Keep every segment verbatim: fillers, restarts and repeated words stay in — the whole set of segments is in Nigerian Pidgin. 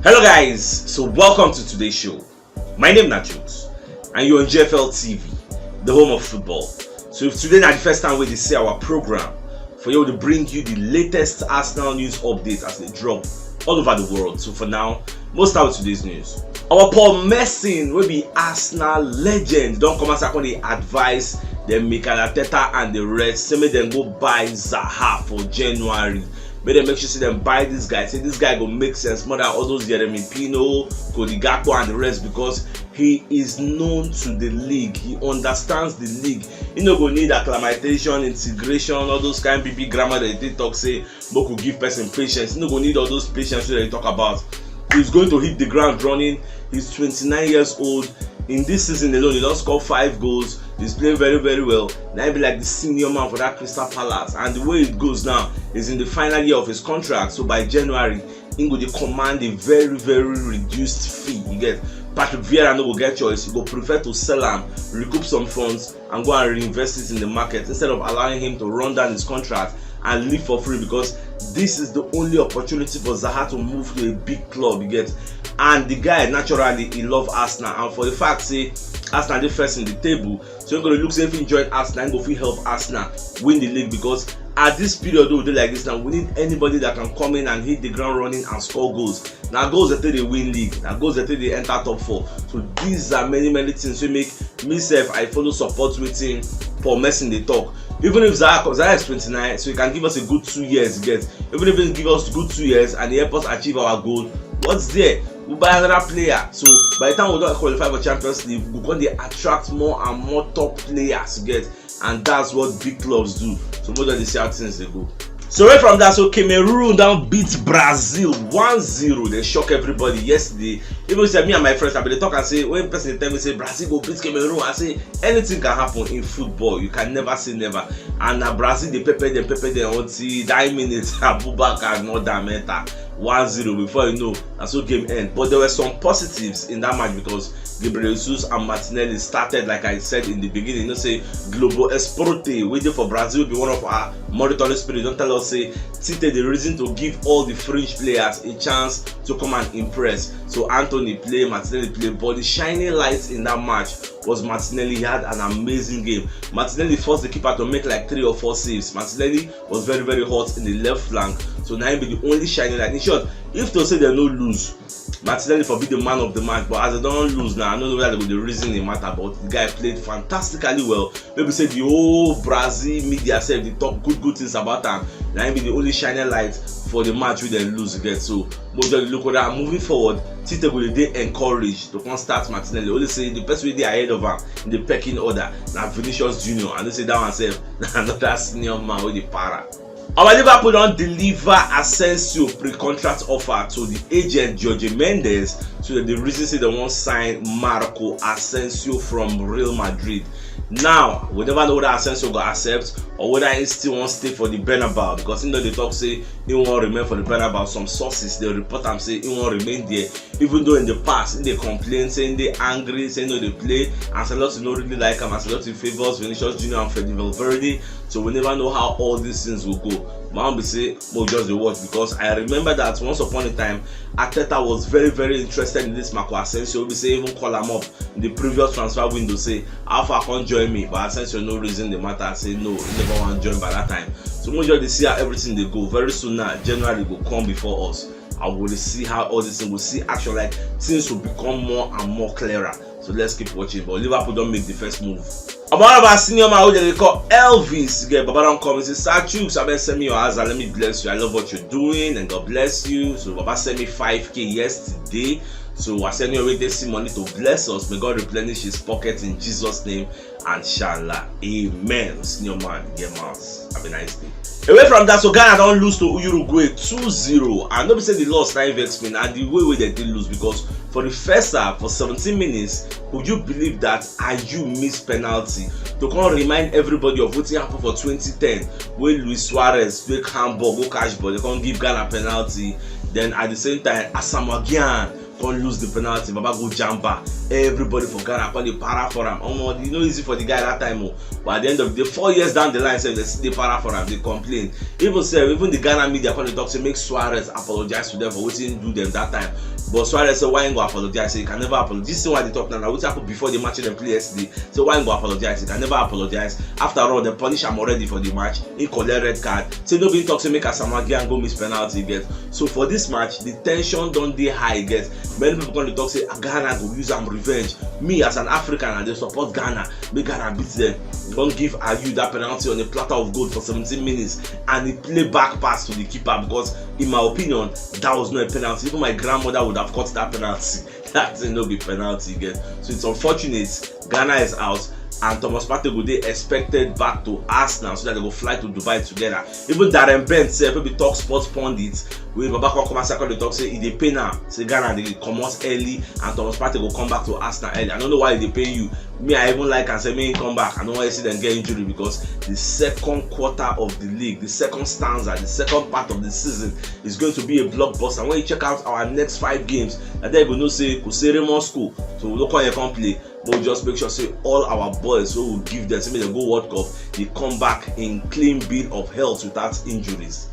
Hello guys, so welcome to today's show. My name na Jukes and you're on G F L T V, the home of football. So if today na the first time wey dey see our program, for here we dey bring you the latest Arsenal news updates as they drop all over the world. So for now, most out today's news. Our Paul Merson, wey be Arsenal legend, don come as I come dey advise dem, Mikel Arteta and the rest, say make dem go buy Zaha for January. Make dem make sure say dem buy this guy. Say this guy go make sense more than all those Jeremy Pino, Cody Gakpo and the rest, because he is known to the league. He understands the league. He no go need acclimatization, integration, all those kind B B grammar that they talk say make we give person patience. He no go need all those patience wey they talk about. He's going to hit the ground running. He's twenty-nine years old. In this season alone, he don score five goals. He's playing very, very well. Now he be like the senior man for that Crystal Palace. And the way it goes now is in the final year of his contract. So by January, he go dey command a very, very reduced fee. You get, Patrick Vieira no go get choice. He go prefer to sell am, recoup some funds, and go and reinvest it in the market instead of allowing him to run down his contract and leave for free, because this is the only opportunity for Zaha to move to a big club. You get, and the guy naturally he love Arsenal, and for the fact say Arsenal dey first in the table, so he go dey look say if he join Arsenal, he go fit help Arsenal win the league, because at this period wey we dey like this now, we need anybody that can come in and hit the ground running and score goals. Na goals that dey win league, na goals that dey enter top four. So these are many, many things wey make me sef I follow support wetin Paul Merson dey talk. Even if Zaha, Zaha is twenty-nine, so he can give us a good two years, get. Even if he give us good two years and he help us achieve our goal, what's there? We buy another player. So by the time we don qualify for Champions League, we go dey attract more and more top players, get. And that's what big clubs do. So more than the see how things dey go. So right from that, so Cameroon don beat Brazil one zero. They shock everybody yesterday. Even say me and my friends, I been dey talk and say, when person dey tell me say Brazil go beat Cameroon, I say anything can happen in football. You can never say never. And na Brazil dey pepper dem, pepper dem until that minute. Abubakar no da meta one zero. Before you know, na so game end. But there were some positives in that match because Gabriel Jesus and Martinelli started, like I said in the beginning. You know say Globo Esporte, wey dey for Brazil, be one of our monitoring spirit, don tell us say Tite dey reason to give all the fringe players a chance to come and impress. So Antony play, Martinelli play, but the shining light in that match was Martinelli. He had an amazing game. Martinelli forced the keeper to make like three or four saves. Martinelli was very, very hot in the left flank. So na him be the only shining light. In short, if to say dem no lose, Martinelli for be the man of the match, but as dem don lose now, I no know whether dem go dey reason the matter, but the guy played fantastically well. Maybe say the whole Brazil media sef dey talk good, good things about am. Na him be the only shining light for the match wey dem lose get. So mo just look at that. Moving forward, Tite go dey encouraged to come start Martinelli. Only say the person wey dey ahead of am in the pecking order na Vinicius Junior. I know say that one sef na another senior man wey dey para. Our Liverpool don deliver Asensio pre-contract offer to the agent Jorge Mendes, so that the reason say dem wan sign Marco Asensio from Real Madrid. Now, we never know whether Asensio go accept or whether he still wan stay for the Bernabeu, because he no dey talk say he wan remain for the Bernabeu. Some sources dey report am say he wan remain there, even though in the past he dey complain, say he dey angry, say he no dey play. Ancelotti no really like am. Ancelotti favours Vinicius Junior and Fede Valverde, so we never know how all these things will go. My own be say mo just dey watch, because I remember that once upon a time Arteta was very, very interested in this Marco Asensio. Be say even call am up in the previous transfer window, say how far come join me, but Asensio no reason the matter, say no, he never wan join by that time. So mo just dey see how everything dey go. Very soon now, January go come before us. I will see how all this thing will see action, like things will become more and more clearer. So let's keep watching. But Liverpool don make the first move. About our senior man wey dem dey call Elvis, get, Baba don come and say, "Sir Chooks, abeg send me your Aza, let me bless you. I love what you're doing and God bless you." So Baba send me five K yesterday. So I send you already see money to bless us. May God replenish his pocket in Jesus' name. And shala. Amen. Senior man, get mouth. Have a nice day. Away from that, so Ghana don lose to Uruguay two zero. And no be say the loss na vex me, na the way wey dem dey lose, because for the first half, for seventeen minutes, would you believe that Ayew miss penalty? To come remind everybody of wetin happen for twenty ten, wey Luis Suarez take handball go catch ball, dem come give Ghana penalty. Then at the same time, Asamoah Gyan come lose the penalty, Baba go jam bar. Everybody for Ghana come dey para for am. Omo, e no easy for the guy that time o. But at the end of the day, four years down the line, sef, dem still dey para for am, dey complain. Even sef, even the Ghana media come dey talk say make Suarez apologize to them for wetin he do them that time. But Suarez say why he go apologize? Say he can never apologize. This thing wey I dey talk now, na wetin happen before the match dem play yesterday. Say why he go apologize? He can never apologize. After all, dem punish am already for the match. He collect red card. Say no be talk say make Asamoah Gyan go miss penalty, get. So for this match, the tension don dey high, get. Many people come dey talk say Ghana go use am revenge. Me as an African, I dey support Ghana. Make Ghana beat them. Don give Ayew that penalty on a platter of gold for seventeen minutes, and he play back pass to the keeper because, in my opinion, that was not a penalty. Even my grandmother would have caught that penalty. That thing no be penalty, get. So it's unfortunate. Ghana is out, and Thomas Partey go dey expected back to Arsenal so that they go fly to Dubai together. Even Darren Bent sef, wey be talk sports pundit, wey Baba come come outside come dey talk say e dey pain am, say Ghana dey comot early and Thomas Partey go come back to Arsenal early. I no know why e dey pain you. Me, I even like am say make he come back. I no wan see them get injury because the second quarter of the league, the second stanza, the second part of the season is going to be a blockbuster. When you check out our next five games, na there you go know say Kosere Moscow, so we no come here come play. But we just make sure say all our boys wey we give them, say make dem go World Cup, dey come back in clean bill of health without injuries.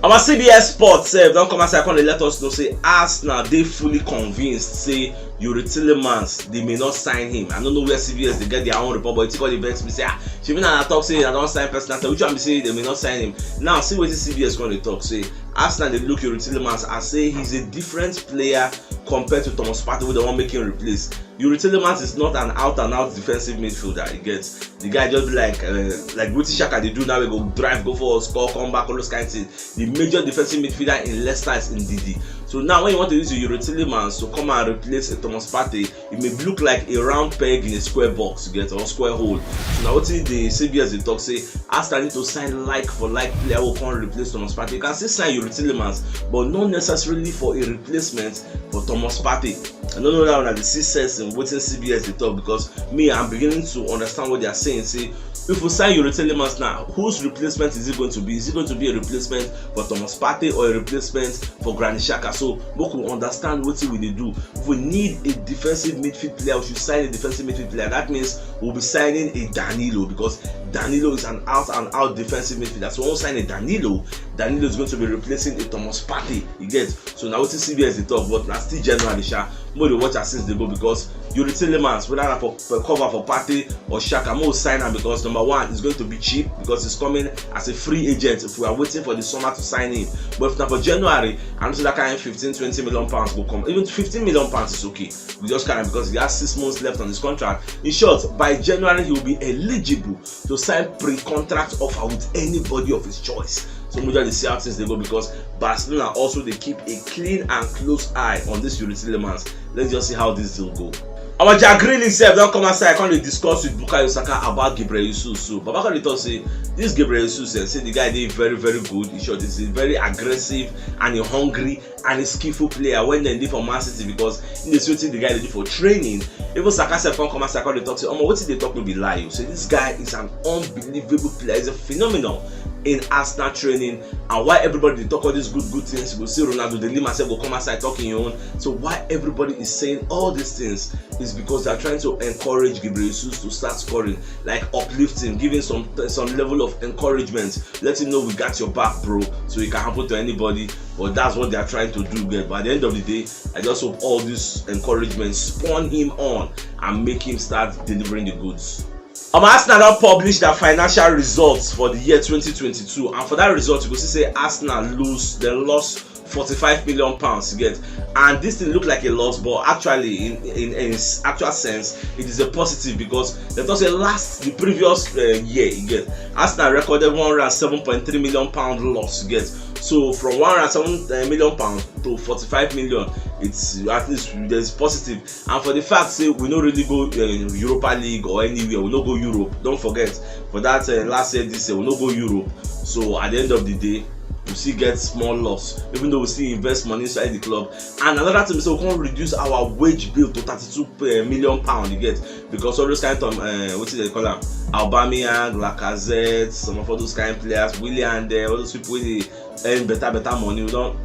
Our C B S Sports sef don come outside come dey let us know say Arsenal dey fully convinced say Youri Tielemans, they may not sign him. I no know where C B S dey get their own report, but e come dey vex me say, ah, shebi na talk say I don sign person. Which one be say they may not sign him? Now see wetin C B S come dey talk say Arsenal dey look Youri Tielemans as say he's a different player compared to Thomas Partey wey dem wan make him replace. Youri Tielemans is not an out and out defensive midfielder. You get, the guy just be like uh, like wetin Xhaka dey do now. He go drive, go forward, score, come back, all those kind of things. The major defensive midfielder in Leicester is Ndidi. So now when you want to use Youri Tielemans to come and replace a Thomas Partey, it may look like a round peg in a square box, you get, or square hole. So now wetin the C B S dey talk say Arsenal need to sign like for like player wey come replace Thomas Partey. You can still sign Youri Tielemans, but not necessarily for a replacement for Thomas Partey. I no know that one, I dey see sense in wetin C B S dey talk, because me, I'm beginning to understand what they are saying. Say if we sign Youri Tielemans now, whose replacement is it going to be? Is it going to be a replacement for Thomas Partey or a replacement for Granit Xhaka? So make we understand wetin we dey do. If we need a defensive midfield player, we should sign a defensive midfield player. That means we'll be signing a Danilo, because Danilo is an out and out defensive midfielder. So when we sign a Danilo, Danilo is going to be replacing a Thomas Partey. You get? So now wetin C B S dey talk, but na still January sha. Make we dey watch as things dey go, because Youri Tielemans, whether na for, for cover for Partey or Xhaka, make we sign am, because number one, it's going to be cheap because he's coming as a free agent. If we are waiting for the summer to sign him, but if na for January, I know say that kind of fifteen, twenty million pounds go come. Even fifteen million pounds is okay. We just carry am because he has six months left on his contract. In short, by January he will be eligible to sign pre-contract offer with anybody of his choice. So we just dey see how things dey go, because Barcelona also dey keep a keen and close eye on this Youri Tielemans. Let's just see how this deal go. Our Jack Grealish sef don come outside, come dey discuss with Bukayo Saka about Gabriel Jesus. So Baba come dey talk say this Gabriel Jesus, eh, say the guy dey very, very good. In short, he's very aggressive and he hungry and a skillful player when dem dey for Man City, because he dey see wetin the guy dey do for training. Even Saka sef come come outside come dey talk say, omo, wetin dey talk no be lie o. Say this guy is an unbelievable player, he's a phenomenon in Arsenal training, and why everybody dey talk all these good good things. You go see Ronaldo de Lima sef go come outside talk him own. So why everybody is saying all these things is because they are trying to encourage Gabriel Jesus to start scoring, like uplifting, giving some some level of encouragement, let him know we got your back, bro. So it can happen to anybody, but that's what they are trying to do. But at the end of the day, I just hope all this encouragement spawn him on and make him start delivering the goods. Um, Arsenal don publish their financial results for the year twenty twenty-two, and for that result, you go see say Arsenal lose, they lost forty-five million pounds, you get, and this thing look like a loss, but actually, in in, in its actual sense, it is a positive, because they talk say last, the previous uh, year, you get, Arsenal recorded one hundred seven point three million pound loss, you get. So from one hundred seven million pound to forty-five million, it's at least there's positive. And for the fact say we no really go uh, Europa League or anywhere, we no go Europe. Don't forget, for that uh, last year, this year, we no go Europe. So at the end of the day, we still get small loss, even though we still invest money inside the club. And another thing is, we can reduce our wage bill to thirty-two million pound, you get, because all those kind of, uh, what is they call them? Aubameyang, Lacazette, some of all those kind of players, Willian, there, all those people wey dey earn better, better money. We don't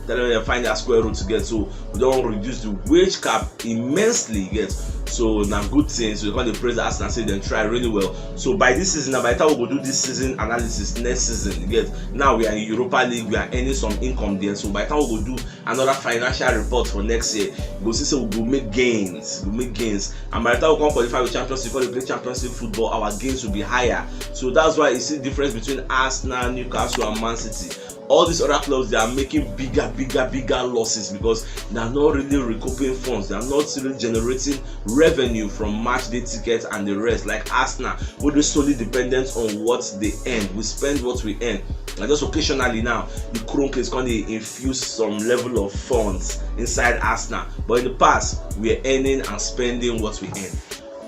Tell them dem find their square root to get. So we don reduce the wage cap immensely, you get. So na good thing. So we come dey praise Arsenal, say dem try really well. So by this season, na by the time we go do this season analysis next season, you get. Now we are in Europa League, we are earning some income there. So by the time we go do another financial report for next year, you go see say we go make gains, we go make gains. And by the time we come qualify with Champions League, come dey play Champions League football, our gains will be higher. So that's why you see the difference between Arsenal, Newcastle, and Man City. All these other clubs, they are making bigger, bigger, bigger losses because they are not really recouping funds. They are not really generating revenue from match day tickets and the rest. Like Arsenal, wey dey solely dependent on what they earn. We spend what we earn. And just occasionally now, the Kroenkes come dey infuse some level of funds inside Arsenal. But in the past, we were earning and spending what we earn.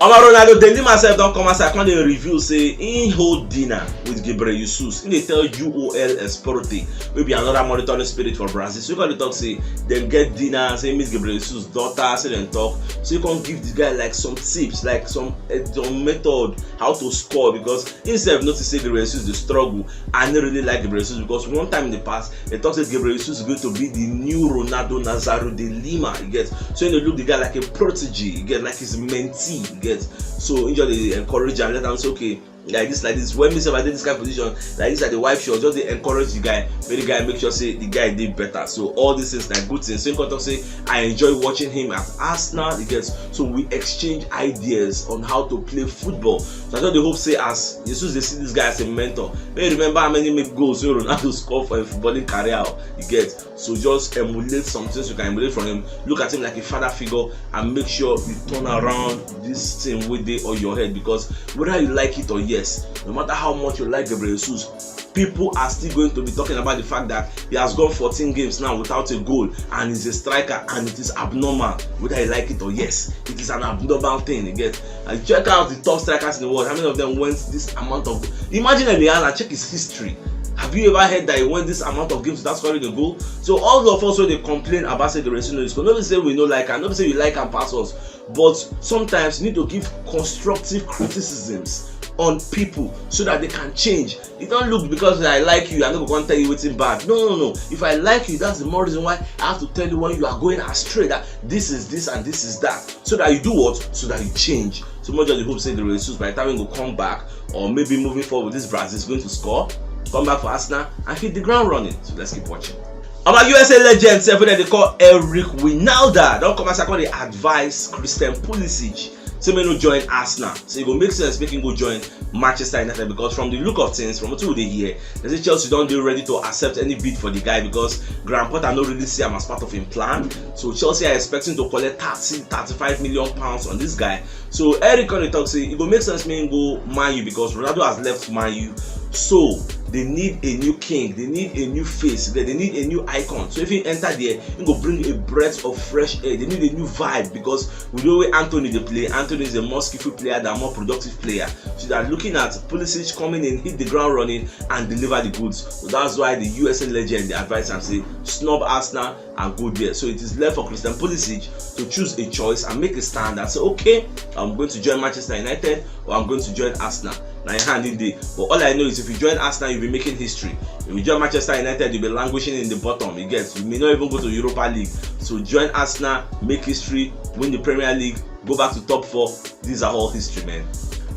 Omo, Ronaldo de Lima sef don come outside, come dey reveal say he hold dinner with Ghebreyesus. He dey tell U O L Esporte, wey be another monitoring spirit for Brazil. So he come dey talk say dem get dinner, say he meet Ghebreyesus daughter, say dem talk. So he come give the guy, like, some tips, like, some, eh, some method how to score, because he sef notice say Ghebreyesus dey struggle, and he really like Ghebreyesus because one time in the past, they talk say Ghebreyesus is going to be the new Ronaldo Nazário de Lima, you get. So he dey look the guy like a protege, you get, like his mentee, you get. So he just dey encourage am, let am say, okay, like this, like this. When me sef I dey this kind of position, like this, I dey wipe shot, just dey encourage the guy, make the guy make sure say the guy dey better. So all these things na good things. So he come talk say, I enjoy watching him at Arsenal, you get. So we exchange ideas on how to play football. So I just dey hope say as Jesus dey see this guy as a mentor, make he remember how many make goals wey Ronaldo score for him footballing career, you get. So just emulate some things you can emulate from him. Look at him like a father figure and make sure you turn around this thing wey dey on your head, because whether you like it or yes, no matter how much you like Ghebreyesus, people are still going to be talking about the fact that he has gone fourteen games now without a goal and he's a striker, and it is abnormal, whether you like it or yes. It is an abnormal thing, you get. And check out the top strikers in the world. How many of them went this amount of, imagine Erling Haaland, check his history. Have you ever heard that he went this amount of games without scoring a goal? So all of us wey dey complain about say Ghebreyesus no dey score, no be say we no like am, no be say we like am pass us, but sometimes you need to give constructive criticisms on people so that they can change. You don't look because I like you, I no go come tell you wetin bad. No, no, no. If I like you, that's the more reason why I have to tell you when you are going astray, that this is this and this is that, so that you do what? So that you change. So much of the hope say Ghebreyesus, by the time he go come back, or maybe moving forward with this Brazil, is going to score, come back for Arsenal and hit the ground running. So let's keep watching. Our U S A legend sef, wey dem dey call Eric Wynalda, don come outside come dey advise Christian Pulisic say make no join Arsenal. So e go make sense make him go join Manchester United, because from the look of things, from wetin we dey hear, they say Chelsea don dey ready to accept any bid for the guy because Graham Potter no really see am as part of him plan. So Chelsea are expecting to collect thirty, thirty-five million pounds on this guy. So Eric come dey talk say e go make sense make him go Man U because Ronaldo has left Man U. So they need a new king, they need a new face, they, they need a new icon. So if he enter there, he go bring a breath of fresh air. They need a new vibe because we know where Antony dey play. Antony is a more skillful player than more productive player. So they are looking at Pulisic coming in, hit the ground running, and deliver the goods. So that's why the U S A legend dey advise am say snub Arsenal and go there. So it is left for Christian Pulisic to choose a choice and make a stand and say, okay, I'm going to join Manchester United or I'm going to join Arsenal. Na him hand him dey. But all I know is if you join Arsenal, you'll be making history. If you join Manchester United, you'll be languishing in the bottom. You get, you may not even go to Europa League. So join Arsenal, make history, win the Premier League, go back to top four. These are all history, man.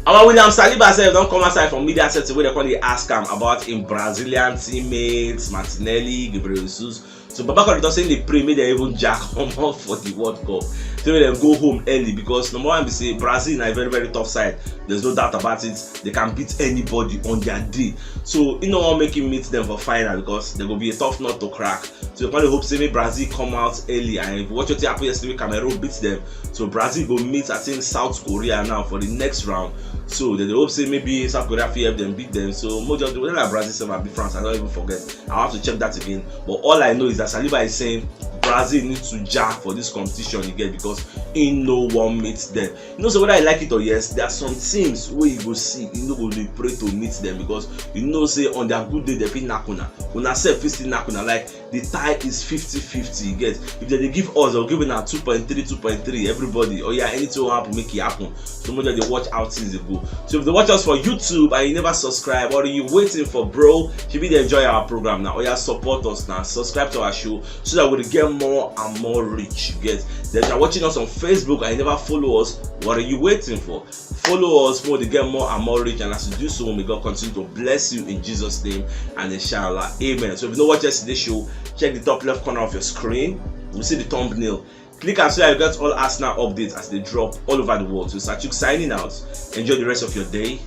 Our William Saliba sef don come outside from media setting wey dem come dey ask am about him Brazilian teammates, Martinelli, Ghebreyesus. So Baba come dey talk say him dey pray make dem even jack comot for the World Cup. Say make dem go home early because number one be say Brazil na a very, very tough side. There's no doubt about it. They can beat anybody on their day. So he no wan make him meet them for final because there go be a tough nut to crack. So you can only hope say make Brazil come out early. And if you watch wetin happen yesterday, Cameroon beat them. So Brazil go meet, I think, South Korea now for the next round. So they dey hope say maybe South Korea fit help them beat them. So mo just, whether na Brazil sef abi France, I don even forget. I have to check that again. But all I know is that Saliba is saying Brazil need to jar for this competition, you get, because he no wan meet them. You know, so whether you like it or yes, there are some teams where you go see, you no go dey pray to meet them, because you know say on their good day, they fit knack una. Una sef fit still knack una. Like, the tie is fifty fifty, you get. If they dey give us, they'll give una two point three, two point three, everybody. Oh yeah, anything will happen, make it happen. So make dem dey watch how things dey go. So if they watch us for YouTube and you never subscribe, what are you waiting for, bro? Should be they enjoy our program now. Oh yeah, support us now. Subscribe to our show so that we get more and more reach. You get. Then if you're watching us on Facebook and you never follow us, what are you waiting for? Follow us, more to get more and more reach. And as you do so, may God continue to bless you in Jesus' name and inshallah. Amen. So if you know what yesterday show, check the top left corner of your screen. You see the thumbnail. Click and so you get all Arsenal updates as they drop all over the world. So Sachuk signing out. Enjoy the rest of your day.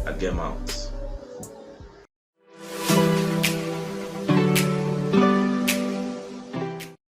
And get out.